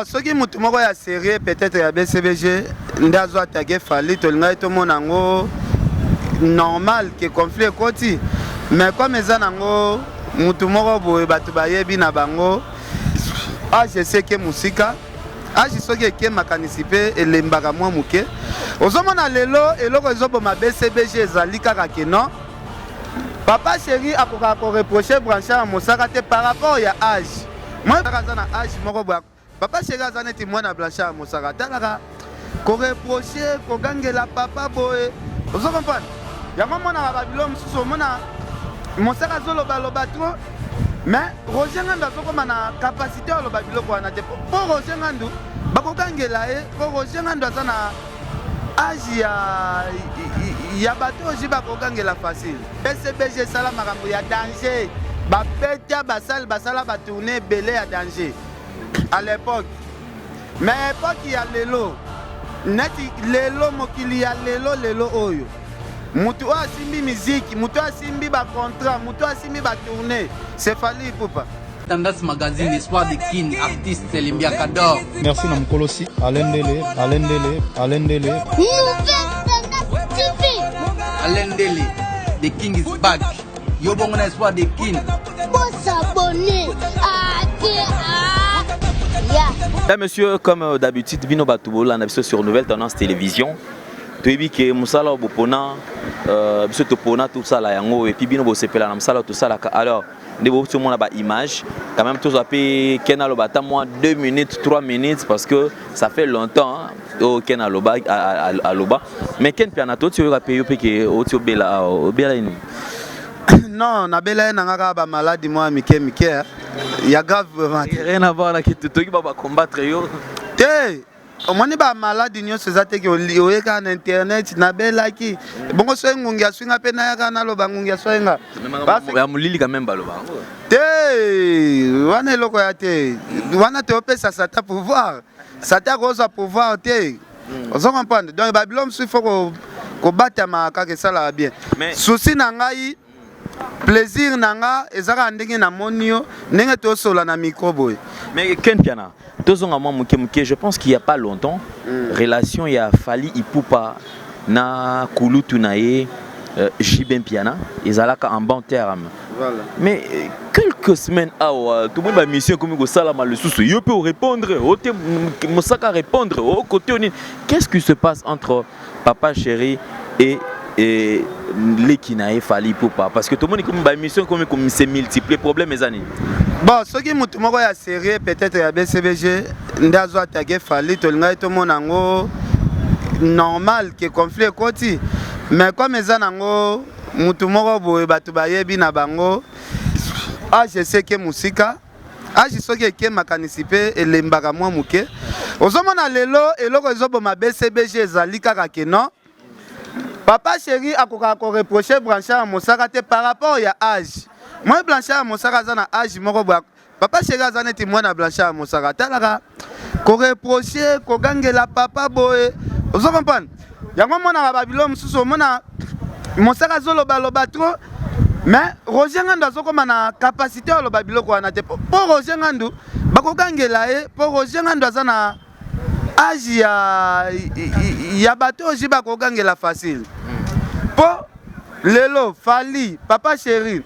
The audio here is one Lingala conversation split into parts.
Soki mutu moko ya serieux peut-être ya BCBG nde azo attaquer Fally, tolingaki tomona yango normal que conflit ekoti, mais comme eza nango mutu moko boye bato bayebi na bango, age eseke mosika, age soki eke makanisi mpe elembaka mwa moke. Ozomona lelo eloko ezoboma BCBG ezali kaka ke non, Papa Chéri akokaka koreproche Blanchard Mosaka te par rapport ya age. Moi aza na age moko boye, Papa Chéri aza neti mwana Blanchard Mosaka, talaka koreproche kogangela papa boye, ozo comprendre? Yango omonaka babilo mosusu, omona Mosaka azolobaloba trop, mais Roger Ngandu azokoma na capacité ya oloba biloko wana te, po Roger Ngandu bakogangela ye, po Roger Ngandu aza na age ya bato oyo bakogangela facile. BCBG esala makambo ya danger, babeta basale, basala batourne ebele ya danger à l'époque, mais époque ya lelo, neti lelo, mokili ya lelo, lelo oyo, mutu oyo asimbi miziki, mutu oyo asimbi bacontrat, mutu oyo asimbi batourne, c'est Fally Ipupa. Tendance Magazine, Espoir de Kin, artiste Lembiaka d'or. Merci na mokolosi Alain Ndele, Alain Ndele, Alain Ndele. Nouvelle Tendance TV. Alain Ndele, The King is back. Yo bongo na Espoir de Kin. Bosabonner. A T A. Mesdames, Messieurs, comme d'habitude, bino bato bolanda biso sur Nouvelle Tendance Télévision. Toyebi ke mosala oyo bopona, biso topona tosala yango, et puis bino bosepela na mosala oyo tosalaka. Alors nde bouti omona ba image quand même, tozwa mpe Ken aloba ata mwa 2 minutes, 3 minutes, parce que ça fait longtemps oyo Ken aloba, aloba. Mais Ken Mpiana, toti oyoka mpe yo mpe ke oti obela awa, obela nini? Non, nabela ye nanga kaka bamaladi mwa mike mike ya grave vraiment. Rien à voir na toki ba bacombattre yo. Te, omoni bamaladi nyonso eza teke oye kaka na internet nabelaki bongo. Soki ngungi aswinga mpe nayaka naloba ngungi aswinga. Ya molili quand même baloba yango. Te, wana eloko ya te, wana toyopesa Satan pouvoir, Satan akozwa pouvoir te, ozo comprendre? Donc babilo mosusu, il faut kobatama kaka, esalaka bien. Souci na ngai, plaisir na nga eza kaka ndenge namoni yo, ndenge tosola na micro boye. Mais Ken Mpiana, tozonga mwa moke moke. Je pense qu'il y a pas longtemps, relation ya Fally Ipupa na kulutu na ye JB Mpiana ezalaka en bon terme. Voilà. Mais quelques semaines awa, tomoni bamission ekomi kosalama lisusu, yo mpe orépondre ote, Mosaka répondre o côté onini. Qu'est-ce qui se passe entre Papa Chéri et leki na ye Fally Ipupa? Parce que tomoni komi bamission ekomi komi se multiplier. Problème eza nini? Bon, soki motu moko ya sérieux peut-être ya BCBG nde azo attaquer Fally, tolingaki tomona yango normal ke conflit ekoti, mais comme eza nango mutu moko boye bato bayebi na bango, age eseke mosika, age soki eke makanisi mpe elembaka mwa moke. Ozomona lelo eloko ezoboma BCBG ezali kaka ke non, Papa Chéri akokaka koreproche Blanchard Mosaka te par rapport ya age. Moi Blanchard Mosaka aza na age moko boye, Papa Chéri aza neti mwana Blanchard Mosaka, talaka koreproche kogangela papa boye, ozo comprendre? Yango omonaka babilo mosusu, omona Mosaka azolobaloba trop, mais Roger Ngandu azokoma na capacité ya oloba biloko wana te, po Roger Ngandu bakogangela ye, po Roger Ngandu aza na age ya bato oyo bakogangela facile. Mpo lelo Fally, Papa Chéri,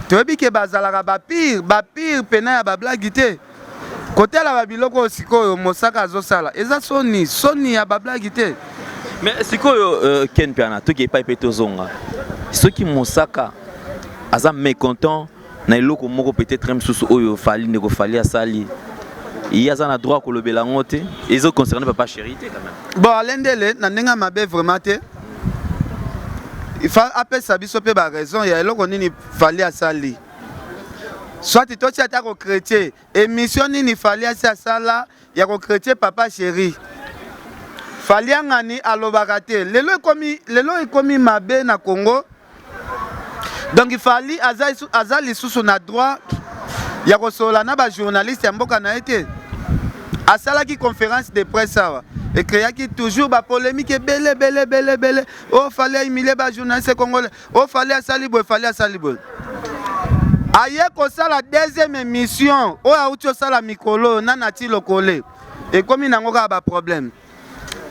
toyebi ke bazalaka bapire, bapire pena ya bablagi te. Kotala babiloko oyo sikoyo Mosaka azosala eza soni, soni ya bablagi te. Mais sikoyo, Ken Mpiana, toki epai mpe tozonga. Soki Mosaka aza mécontent na eloko moko peut-être mosusu oyo Fally, ndeko Fally asali, ye aza na droit kolobela yango te? Ezo concerne Papa Chéri te quand même. Bon, alendele na ndenge ya mabe vraiment te. Ifa apesa biso mpe baraison ya eloko nini Fally asali, soit totia ata kochrétien émission nini Fally asi asala ya kochrétien Papa Chéri. Fally angani alobaka te. Lelo ekomi mabe na Congo. Donc Fally aza lisusu na droit ya kosolola na bajournaliste ya mboka na ye te. Asalaki conférence de presse awa, ecréaki toujours bapolémique ebele ebele ebele ebele. Oyo Fally ahumilie bajournaliste congolais, oyo Fally asali boye, Fally asali boye. Aye kosala deuxième émission oyo auti osala mikolo na Nati Lokole, ekomi nango kaka baproblème.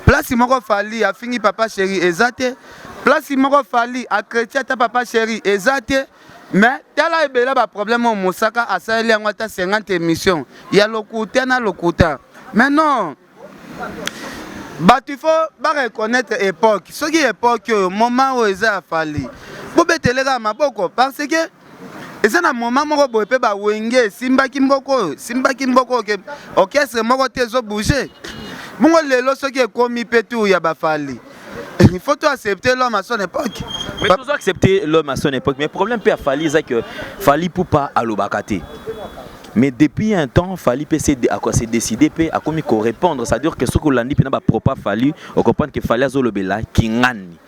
Place moko Fally afingi Papa Chéri eza te, place moko Fally achrétien ata Papa Chéri eza te. Mais tala ebele baproblème oyo Mosaka asaleli yango, ata 50 émission ya lokuta na lokuta. Mais non, bato, il faut bareconnaître époque. Soki époque oyo, moment oyo eza ya Fally, bobetele kaka maboko, parce que eza na moment moko boye mpe bawenge esimbaki mboka oyo, esimbaki mboka oyo ke orchestre moko te ezobouge bongo. Lelo soki ekomi mpe tour ya baFally, il faut to accepter l'homme à son époque. Mais tozo accepter l'homme à son époque, mais problème mpe ya Fally eza que Fally Ipupa alobaka te. Mais depuis un temps, Fally mpe s'est décidé mpe akomi korépondre, c'est-à-dire que soki olandi mpe na bapropos Fally, ocomprendre que Fally azolobela kingani.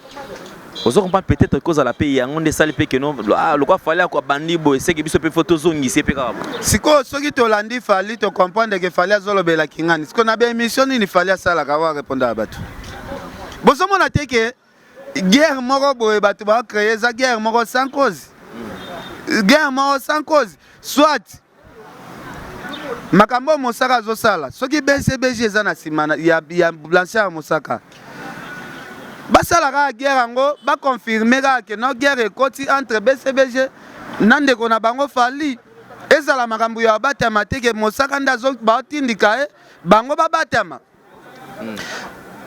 Ozo comprendre? Peut-être kozala mpe yango nde esali mpe keno lokwa Fally akoabandi boye, seke biso mpe fo tozongisa mpe kaka boye. Sikoyo soki tolandi Fally, tocomprendre ke Fally azolobela kingani. Sikoyo na baémission nini Fally asalaka oyo arépondaka bato? Bozomona te ke guerre moko boye bato bacréer, eza guerre moko sans cause, guerre moko sans cause. Soit makambo oyo Mosaka azosala, soki BCBG eza na nsima ya Blanchard Mosaka, basala kaka guerre yango, baconfirme kaka ke no, guerre ekoti entre BCBG na ndeko na bango Fally. Ezala makambo ya babatama te ke Mosaka nde baotindika ye, bango babatama.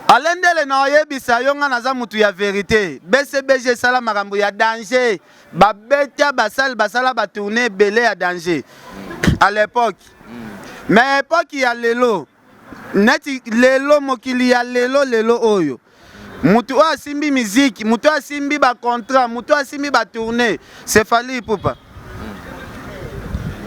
Alendele na oyebisa yo, nga naza mutu ya vérité. BCBG esala makambo ya danger, babeta basali, basala batournée ebele ya danger à l'époque. Mais époque ya lelo, neti lelo, mokili ya lelo, lelo oyo, mutu oyo asimbi miziki, mutu oyo asimbi bacontrat, mutu oyo asimbi batournée, c'est Fally Ipupa.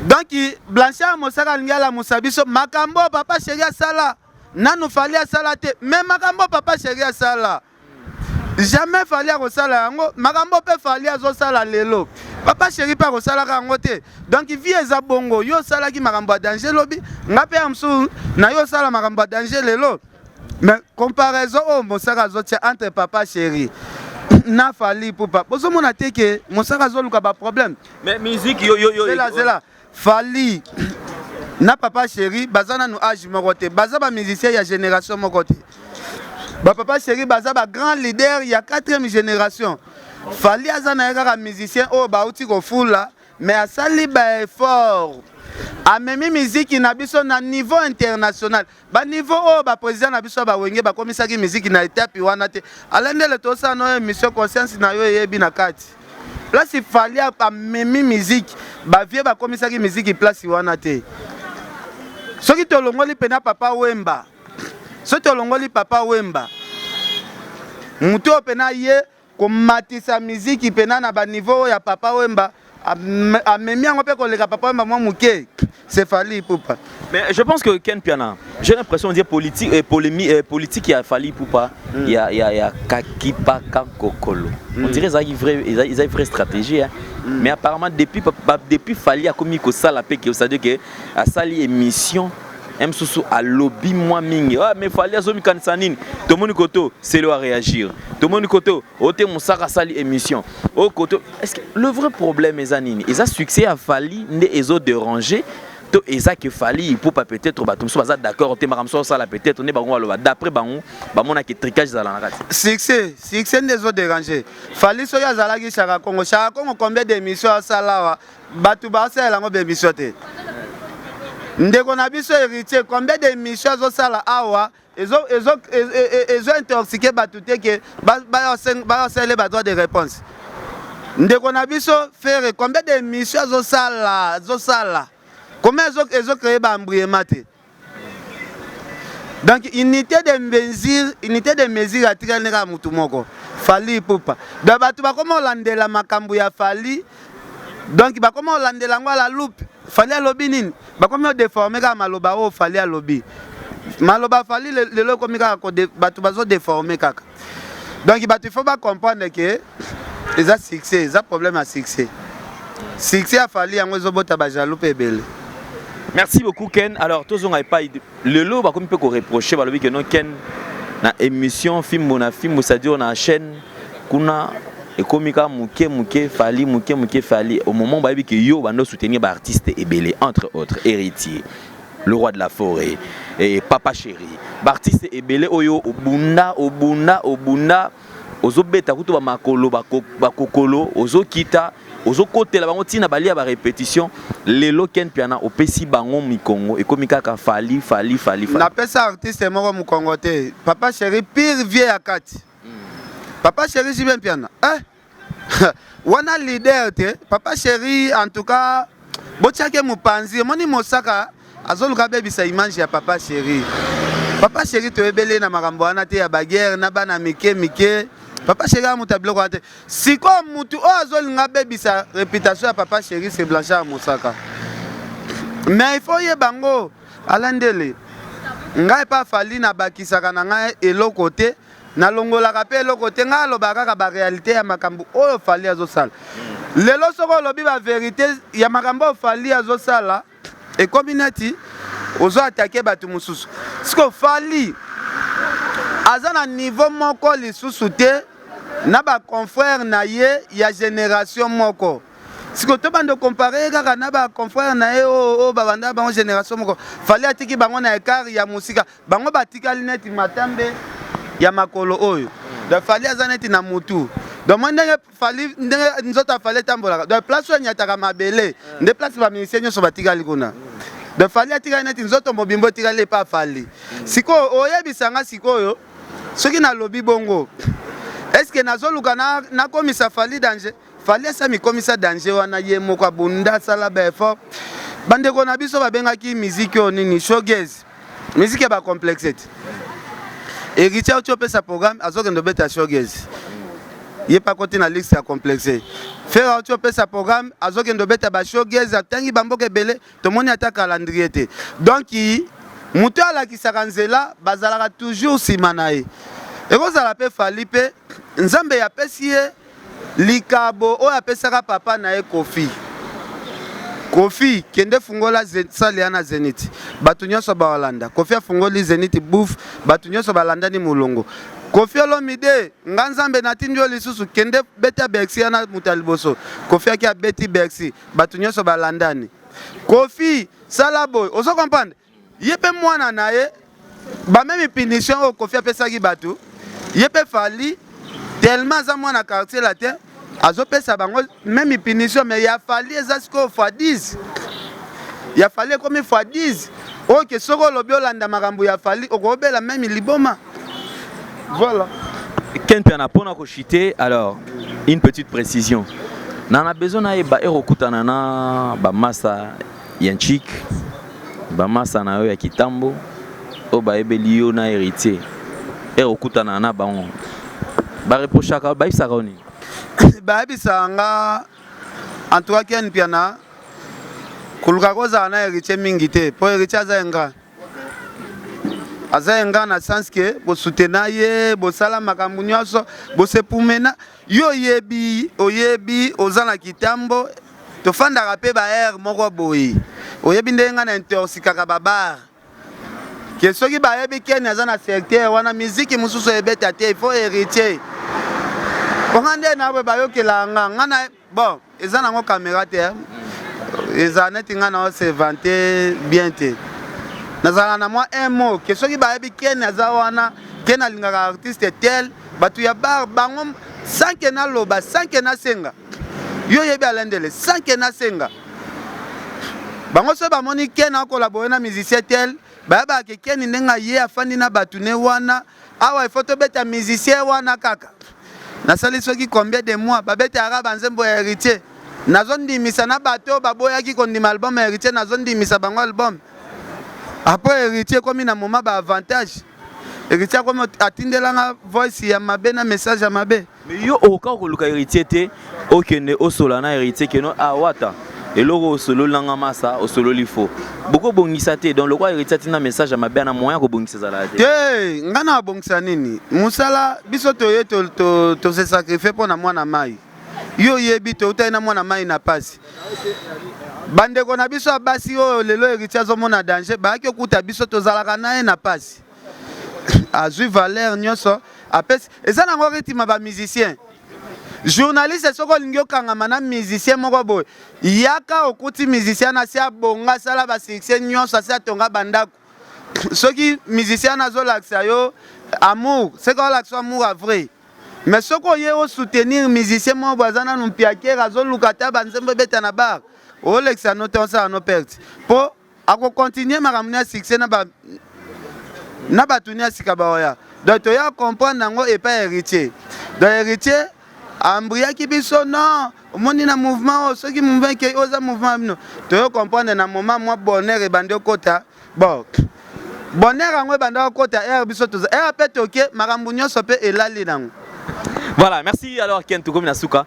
Donc Blanchard Mosaka alingi alamusa biso makambo oyo Papa Chéri asala nanu Fally asala te. Mais makambo oyo Papa Chéri asala, jamais Fally akosala yango. Makambo mpe Fally azosala lelo, Papa Chéri mpe akosalaka yango te. Donc vie eza bongo. Yo osalaki makambo ya danger lobi, nga mpe ya mosusu na yo osala makambo ya danger lelo. Mais comparaison oyo Mosaka azotia entre Papa Chéri na Fally Ipupa, bozomona te ke Mosaka azoluka baproblème? Mais musique yo yo yo. Zela, zela. Fally na Papa Chéri baza nanu age moko te, baza bamusicien ya génération moko te. Bapapa Chéri baza bagrand leader ya 4e génération. Fally aza na ye kaka musicien oyo bauti kofula, mais asali baeffort, amemi miziki na biso na niveau international, baniveau oyo baprésident na biso ya bawenge bakomisaki miziki na etape wana te. Alendele, tosala no émission, conscience na yo eyebi na kati place Fally amemi miziki. Bavieux bakomisaki miziki place wana te. Soki tolongoli mpena Papa Wemba, soki tolongoli Papa Wemba, motu oyo mpena ye komatisa miziki mpena na baniveau oyo ya Papa Wemba, amemi yango mpe koleka Papa Wemba mwa moke, c'est Fally Ipupa. Mais je pense que Ken Piana, j'ai l'impression de dire politique et polémique, politique, il y a Fally Ipupa, il y a Kakipaka Kokolo. On dirait ça vrai, ils ont une vraie stratégie, hein. Mais apparemment depuis Fally a commis que ça la paix, c'est-à-dire que asali émission mosusu alobi mwa mingi. Ah, mais Fally azomikanisa nini? Tomoni koto selo a réagir, tomoni koto ote Mosaka asali émission o koto. Est-ce que le vrai problème eza nini? Eza succès ya Fally nde ezodéranger, to eza ke Fally Ipupa peut-être bato mosusu baza d'accord te makambo mosusu osala? Peut-être nde bango baloba, d'après bango bamonaki tricage ezala na kati. Succès, succès nde ezodéranger Fally. Soki azalaki Shaka Congo, Shaka Congo combien d'émission asala awa? Bato basalela yango baémission te. Ndeko na biso Héritier, combien d'émission azosala awa ezo intoxiquer bato te ke bayosalela badroit de réponse? Ndeko na biso Ferre, combien d'émission azosala, azosala comment, ezocréer baembrouillement te? Donc unité de mesure, unité de mesure atikali kaka mutu moko, Fally Ipupa. Donc bato bakoma kolandela makambo ya Fally, donc bakoma kolandela yango à la loupe. Fally alobi nini, bakomi kodéformer kaka maloba oyo Fally alobi. Maloba Fally lelo ekomi kaka bato bazodéformer kaka. Donc bato, il faut bacomprendre ke eza succès, eza problème ya succès. Succès ya Fally yango ezobota bajaloux mpe ebele. Merci beaucoup, Ken. Alors tozonga epai lelo bakomi mpe koreprocher, balobi ke non, Ken na émission Fimbo na Fimbo, c'est-à-dire na chaîne kuna. Ekomi kaka moke moke Fally, moke moke Fally, au moment bayebi ke yo bando soutenir ba artiste ebele, entre autres Héritier, le roi de la forêt, et Papa Chéri, ba artiste ebele oyo obunda, obunda, obunda, ozobeta kutu bamakolo, bakokolo, ozokita, ozokotela bango ntina balia ba répétition. Lelo Ken Mpiana opesi bango mikongo, ekomi kaka Fally, Fally, Fally, Fally. Napesa artiste moko mokongo te. Papa Chéri, pire vie ya kati. Papa Chéri, JB Mpiana, eh? Wana leader te. Papa Chéri, en tout cas botiaki mopanzi. Omoni mosaka azoluka abebisa image ya Papa Chéri. Papa Chéri, toyebeli na makambo wana te ya baguerre na bana mike mike. Papa Chéri amuta biloko wana te. Sikoyo mutu oyo azolinga abebisa réputation ya Papa Chéri, c'est Blanchard Mosaka. Mais il faut oyeba yango, alandele ngai epa Fally, nabakisaka na ngai eloko te, nalongolaka mpe eloko te. Ngai alobaka kaka baréalité ya makambo oyo Fally azosala lelo. Soki olobi bavérité ya makambo oyo Fally azosala, ekomi neti ozo attaquer bato mosusu. Siko Fally aza na niveau moko lisusu te na baconfrère na ye ya génération moko. Siko tobanda comparer ye kaka na baconfrère na ye oyo babanda bango génération moko. Fally atiki bango na écart ya mosika. Bango batikali neti matambe ya makolo oyo. Donc Fally aza neti na mutu. Donc moi, ndenge Fally, ndenge nzoto ya Fally etambolaka, donc place oyo enyataka mabele nde place bamusicien nyonso batikali kuna. Donc Fally atikali neti nzoto mobimbo etikali epa Fally. Sikoyo oyebisanga, sikoyo soki nalobi bongo, est-ce nazoluka nakomisa Fally danger? Fally asa mikomisa danger wana, ye moko abunda, asala baeffort. Bandeko na biso babengaki miziki oyo nini, showcase, miziki ya bacomplexe te. Héritier auti opesa programme, azokende obeta showcase, ye mpe akoti na liste ya complexe. Ferre auti opesa programme, azokende obeta bashowcase, atangi bamboka ebele, tomoni ata calendrier te. Donc moto alakisaka nzela, bazalaka toujours nsima na ye. Ekozala mpe Fally mpe Nzambe apesi ye likabo oyo apesaka papa na ye Kofi. Kofi kende fungola sale ya na Zénith, bato nyonso baolanda. Kofi afungoli Zénith, bouf, bato nyonso balandani molongo. Kofi Olomide, nga Nzambe natindi yo lisusu, kende beta Bercy ya na moto ya liboso. Kofi aki abeti Bercy, bato nyonso balandani. Kofi sala boye, ozo comprendre? Ye mpe mwana na ye, bameme punition oyo Kofi apesaki bato, ye mpe Fally, tellement aza mwana Quartier Latin, azopesa bango même punition. Mais ya Fally eza sikoyo fois 10. Ya Fally ekomi fois 10. Oyo ke soki olobi olanda makambo ya Fally, okobela même liboma. Voilà. Ken Mpiana, mpona kochuter, alors une petite précision na besoin nayeba ekokutana na bamasa ya nchik, bamasa na yo ya kitambo oyo bayebeli yo na Héritier. Ekokutana na bango, bareprochaka, bayebisaka yo nini? Bayebisaka nga, en tout cas Ken Mpiana, koluka kozala na Héritier mingi te, mpo Héritier aza ingrat. Aza ingrat na sens ke bosutena ye, bosala makambo nyonso, bosepumena. Yo oyebi, oyebi oza na kitambo, tofandaka mpe baare moko boye. Oyebi ndenge ngai na intoxikaka babar ke soki bayebi Ken aza na secteur wana, miziki mosusu ebeta te, il faut Héritier. Ponga nde na boye bayokelaka nga. Nga na bon, eza nango caméra te, ezala neti nga na se vanter bien te. Nazalaka na mwa un mot ke soki bayebi Ken aza wana, Ken alingaka artiste tel, bato ya bar bango, sans ke naloba, sans ke nasenga. Yo oyebi alendele, sans ke nasenga bango, soki bamoni Ken akolabore na musicien tel, bayebaka ke Ken ndenge aye afandi na bato ne wana awa, il faut tobeta musicien wana kaka. Nasali soki combien de mois babetaka banzembo ya Héritier. Nazondimisa na bato oyo baboyaki kondima album ya Héritier, nazondimisa bango album. Après Héritier ekomi na moment baavantage, Héritier akomi atindelanga voice ya mabe na message ya mabe. Mais yo okoka koluka Héritier te, okende osola na Héritier keno awata eloko osololi nanga masa, osololi fo bokobongisa te? Donc lokwa Héritier atinda message ya mabe, ana moyen kobongisa ezalaka te? Te, ngai na abongisa nini? Mosala biso toye tose sacrifier mpo na mwana mai. Yo oyebi, toutaki na mwana mai na pasi. Bandeko na biso ya basi oyo lelo Héritier azomona danger, bayaki okuta biso tozalaka na ye na pasi. Azwi valeur nyonso apesi, eza nango rythme bamusicien. Journaliste soki olingi okangama na musicien moko boye, yaka okuti musicien wana asi abonga, asala ba succès nyonso, asi atonga ba ndako. Soki musicien wana azolakisa yo amour, seke olakisa amour ya vrai. Mais soki oye o soutenir musicien moko boye aza nanu mpiakere, azoluka ata ba nzembo ebeta na bar, olekisa no te, osala no perte. Po ako continuer makambo ya succès na ba na bato ni ya sika baoya. Donc toya comprendre yango epai Heritier. Donc Heritier ambriyaki biso non, omoni na mouvement oyo, soki mouvement ekei oyo eza mouvement ya bino. Toyo comprendre na moment mwa bonheur ebandi okota. Bon, bonheur yango ebanda okota heure biso toza heure mpe toke makambo nyonso mpe elali nango. Voilà, merci. Alors Ken Tokomi Nasuka,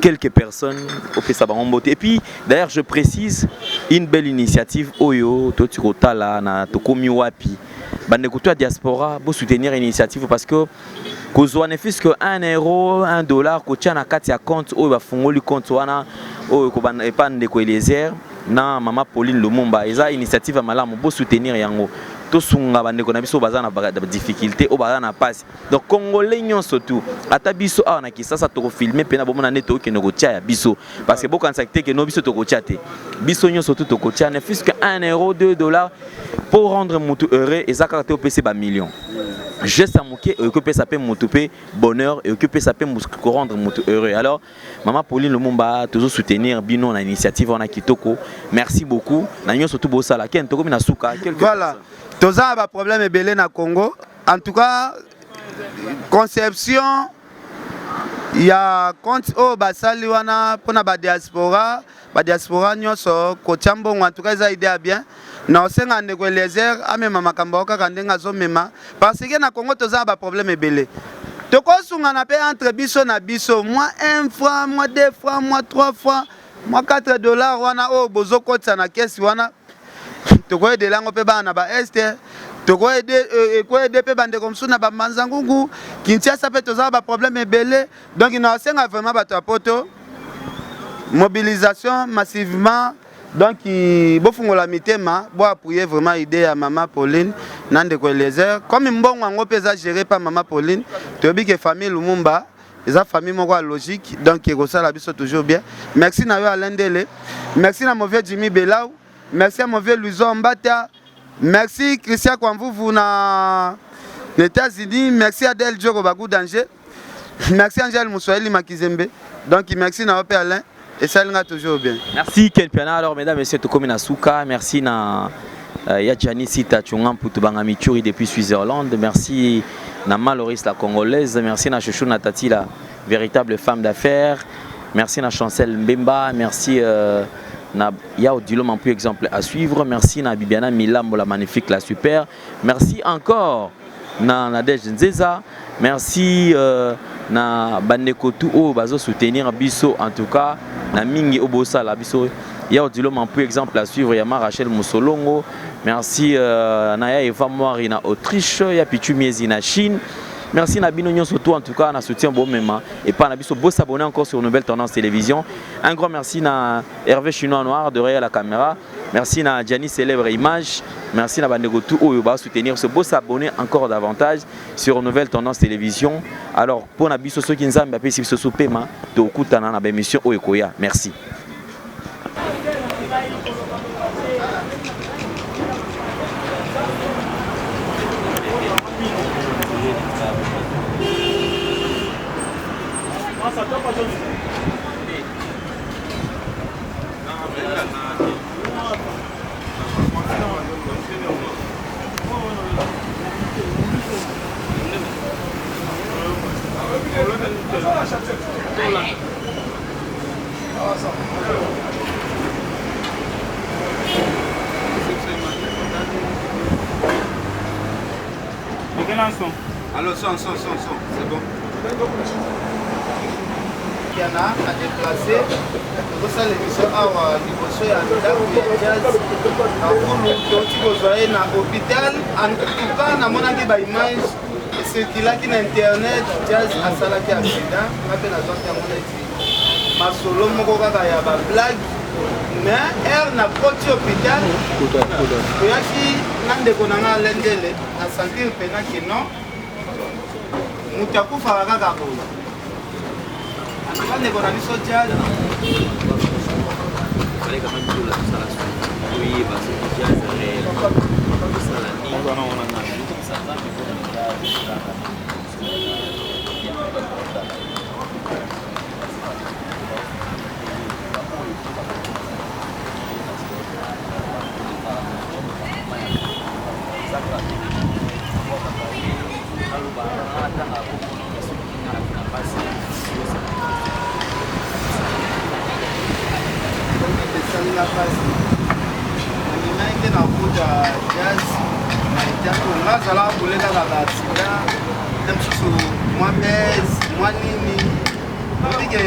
quelques personnes au Pesa Bango Mbote. Et puis d'ailleurs je précise une belle initiative oyo toti kotala na Tokomi Wapi. Bande kutu ya diaspora bo soutenir initiative parce que kozwa ne fût-ce que 1 euro, 1 dollar kotia na kati ya compte oyo bafungoli compte wana oyo kobanda epa ndeko Eliezer na mama Pauline Lumumba, eza initiative ya malamu, bo soutenir yango. Tosunga bandeko na biso baza na ba difficulté oyo baza na pasi. Donc congolais nyonso tout, ata biso awa na Kisasa toko filmer pena bomona nde tokende kotia ya biso, parce que bokanisa te ke no biso tokotia te. Biso nyonso tout tokotia ne fût-ce que 1 euro, 2 dollars pour rendre mutu heureux, eza kaka te opesi ba millions. Geste ya moke oyoki opesa pe mutu pe bonheur, oyoki opesa pe mutu ko rendre mutu heureux. Alors Maman Pauline Lumumba, tozo soutenir bino na initiative wana kitoko. Merci beaucoup. Na nyonso tout bosala. Ken tokomi na suka. Quelques Voilà. Toza ba problème ebele na Congo. En tout cas, conception ya compte oyo basali wana mpona ba diaspora, ba diaspora nyonso kotia mbongo, en tout cas eza idée ya bien. Na osenga ndeko Eliezer amema makambo yango kaka ndenge azomema, parce que na Congo toza na ba problème ebele. Tokosungana mpe entre biso na biso, mwa 1 franc, mwa 2 francs, mwa 3 francs, mwa 4 dollars wana oyo bozokotisa na kesi wana, tokoyedela yango mpe bana na ba est, tokoyede mpe bandeko mosusu na bambanzangungu Kinshasa mpe toza na ba problème ebele. Donc na osenga vraiment bato ya poto mobilisation massivement. Donc bofungola mitema, bo appuyer vraiment idée ya mama Pauline na ndeko Eliezer. Comme mbongo yango mpe eza géré par mama Pauline, toyebi ke famille Lumumba eza famille moko ya logique, donc ekosala biso toujours bien. Merci na yo Alain Ndele, merci na mon vieux Jimmy Belau, merci à mon vieux Louison Mbata, merci Christian Kwamvuvu na États-Unis, merci Adèle Djoko Bagou Danger, merci Angèle Mouswahili Makizembe. Donc merci na yo mpe Alain, esalinga toujours bien. Merci Ken Piana. Alors mesdames et messieurs, tokomi na suka. Merci na ya Gianni Sita Chunga Mputu Banga Michuri depuis Switzerland. Merci na Maloris la Congolaise. Merci na Chouchou Natati la véritable femme d'affaires. Merci na Chancel Mbemba. Merci na Yao Dilo Mampu, exemple à suivre. Merci na Bibiana Milambo la magnifique, la super. Merci encore na Nadège Nzeza. Merci na bandeko tout oyo bazo soutenir biso, en tout cas na mingi oyo bosala biso. Yao Dilo Mampu, exemple à suivre, ya Rachel Musolongo. Merci na ya Eva Mwari na Autriche, ya Pichu Miezi na Chine. Merci na bino nyonso tout, en tout cas na soutien bomema et pas na biso. Bo s'abonner encore sur Nouvelle Tendance Télévision. Un grand merci na Hervé Chinois Noir derrière la caméra. Merci na Gianni Célèbre Image. Merci na bandeko tout oyo ba soutenir ce beau, s'abonner encore davantage sur Nouvelle Tendance Télévision. Alors pour na biso soki Nzambe apesi biso sopema tokutana na ba émission oyo ekoya. Merci. Alors, son, son, son, son, c'est bon. Kiana a déplacé tozosala émission awa liboso ya ndako ya jazz na Kulu, touti kozwa ye na hôpital. En tout cas namonaki ba image ecirculaki na internet, jazz asalaki accident, nga mpe nazwaki yango neti masolo moko kaka ya ba blague, mais heure na koti hôpital toyaki na ndeko na nga Alendele, na sentir mpena ke non, moto akufaka kaka boye. Bandeko na biso jazz. Fallait quand même tola tosala toyeba soki jazz réel tosala nini, tokomisa Nzambe mpona Esalinga mpasi, andimaki te na kuta jazz na etako. Nga azalaka kole kaka ba accident te, mosusu mwa bese mwa nini, obike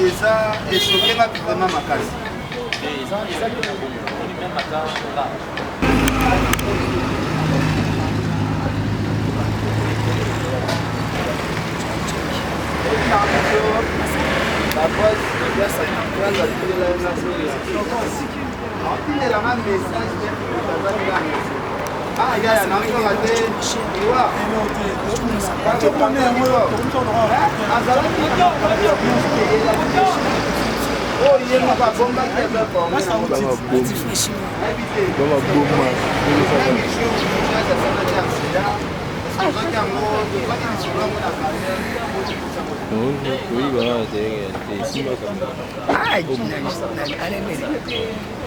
eza echoquer nga vraiment makasi. Eza mpe bongo, omoni, même ata nga. Atindelanga message te, ah yaya, nazoka te iwa azalaki oyo ye moko abombaki, aza forme nayebi te. Asalaki accident, ozwaki yango, tozwaki lisolo yango na valeur. Toyiba te, esimba kamera.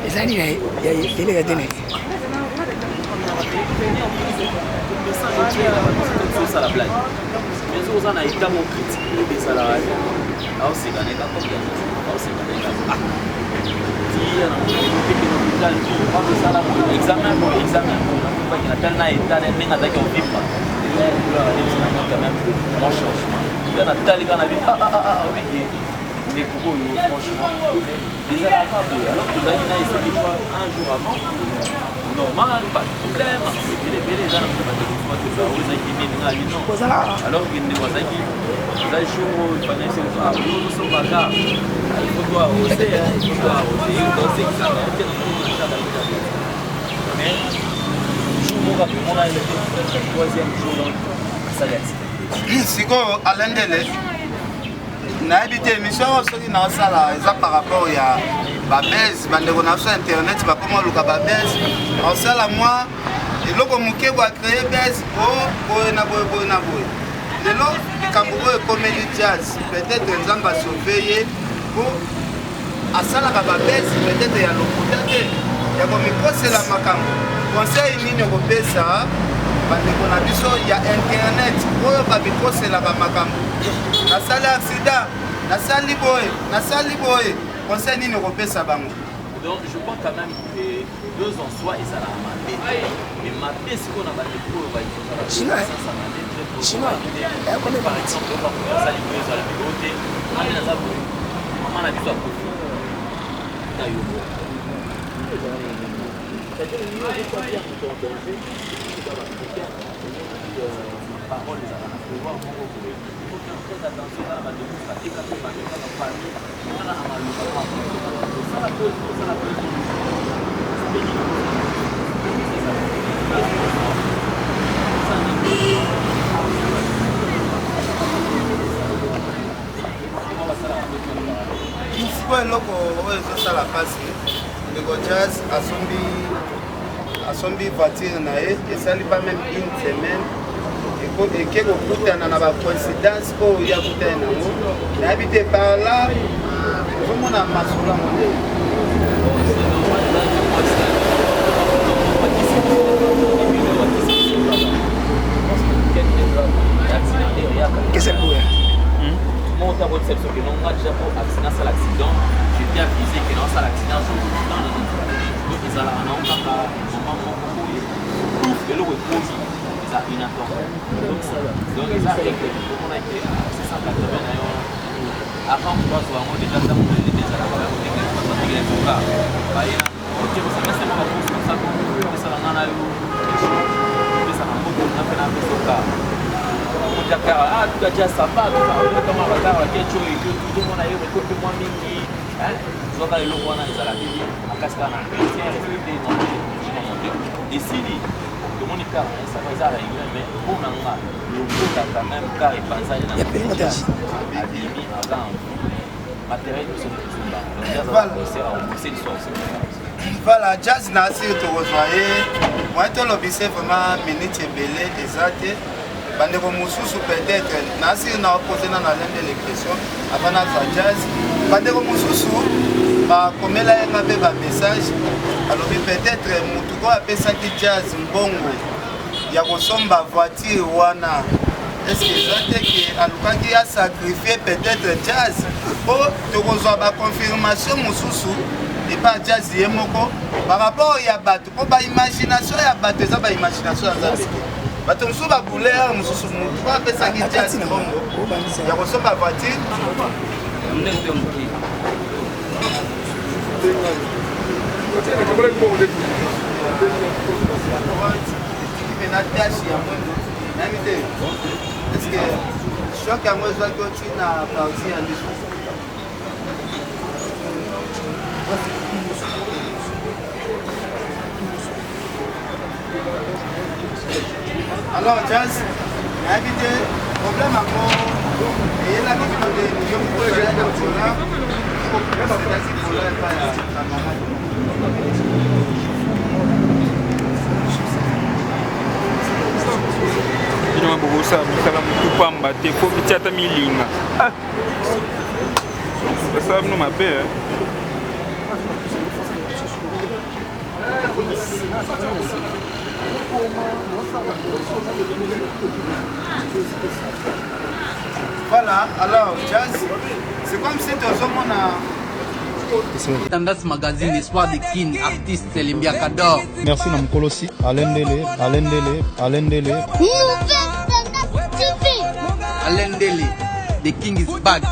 Eza nini ya teleka te ne? Osala blague, mais soki oza na état moko critique, oyebi esalaka te. Aoseka na eka comme aoseka na eka tia na mokeke na hôpital, osala examen boye, examen boye, nakobaki na tali na état ndenge azalaki ovimba quand même mon changement ya natali kaka na bi obike ndeko oyo, franchement ezalaka boye. Alors tozalaki na esoki fois un jour avant, normal, pas de problème, ebele ebele eza na bandeko oyo ezalaki nini, nga abi non, alors que ndeko azalaki eza jour oyo fallait ozosomba il faut to arroser, il faut to arroser, osekisaka te na mona chaka, mais jour moko apemona troisième jour, donc asali accident. Sikoyo alendele, nayebi te émission oyo soki naosala eza par rapport ya babese. Bandeko na biso internet bakoma oluka babese, osala mwa eloko moke bo acréer buzz o boye na boye, boye na boye. Lelo likambo oyo ekomeli jazz, peut-être Nzambe asauve ye po asalaka babuzz peut-être ya lokuta te, ya komikosela makambo. Conseil nini okopesa bandeko na biso ya internet oyo bamikoselaka makambo, nasali accident, nasali boye, nasali boye? Conseil nini okopesa bango? Donc je crois quand même que buzz en soi ezalaka mabe te, mais mabe sikoyo na bandeko oyo Chinois. Par exemple, osali boye, ezala bilo te, nga nde naza boye, mama na biso akufi na yo, c'est-à-dire yo ozotia moto en danger. Parole ezalaka na pouvoir moko boye, il faut faire très attention. Eza na bandeko bateka mpe bateka na famille kaka na maloba, osala buzz, osala buzz. Sikoyo eloko oyo ezosala mpasi, ndeko jazz asombi voiture na ye, esali pas même une semaine, eke kokutana na bacoïncidence oyo ye akutani nango. Nayebi te, par là ozomona masolo yango nde. C'est normal, Qu'est-ce que Monta votre soki non, nga déjà po accident, sala accident, j'étais avisé que non, sala accident, je non non non. Donc ezalaka nango kaka moment moko boye, pouf, eloko ekomi, eza inattendu. Donc eza règle, omona ke 680 na yo avant moto azwa yango déjà, ntango ezalaka bakotekela ezoka baye otie kosangisa mo bacourse comme ça, opesaka nga na yo échange, opesaka mboko nga mpe na pesoka kaka. Ah, tout déjà ça va, tout ça kama bakar bakecho et tout, tozomona ye reko mpe mwa mingi, zwaka eloko wana ezalaka bien makasi kaka na chrétien respecté monte esili, tomoni car ça va, eza régulier. Mais mpo na nga, lokola quand même car epanzani na abimi aza en vie. Matériel biso tozomba. Voilà. Voilà. Voilà, Jazz na asiri tokozwa ye moyen tolobise vraiment minute ebele eza te. Bandeko mosusu, peut-être na asiri na opose nano alende les questions avant nazwa Jazz. Bandeko mosusu bakomela ye nga mpe bamessage, alobi peut-être motu oyo apesaki Jazz mbongo ya kosomba voiture wana, est-ce eza te ke alukaki asacrifie peut-être Jazz? Mpo tokozwa baconfirmation mosusu epa Jazz ye moko par rapport ya bato, mpo baimagination ya bato eza baimagination ya Nzambe te. Bato mosusu bacouleur mosusu, motu oyo apesaki Jazz mbongo ya kosomba voiture. Ndenge mpe moke. Etiki mpe na tache ya mwindo, nayebi te est-ce choc yango ezwaki oti na partie ya liso. Alors Jazz, nayebi te problème yango eyelaki bino te, yo moko ozalaki na volant, ezalaki volant epai ya camarade. Bino bokosala mosala motu pamba te, fo bitia ata milinga. Ah! Basala bino mabe, eh? Voilà, alors Jazz, c'est comme si tozomona Tendance Magazine, Espoir de Kin, artiste Lembiakador. Merci na mokolosi Alendele, Alendele, Alendele. Nouvelle Tendance TV. Alain Ndele, The King is back.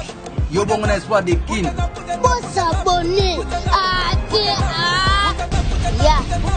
Yo bongo na Espoir de Kin. Pour s'abonner. Ah, ah, ya.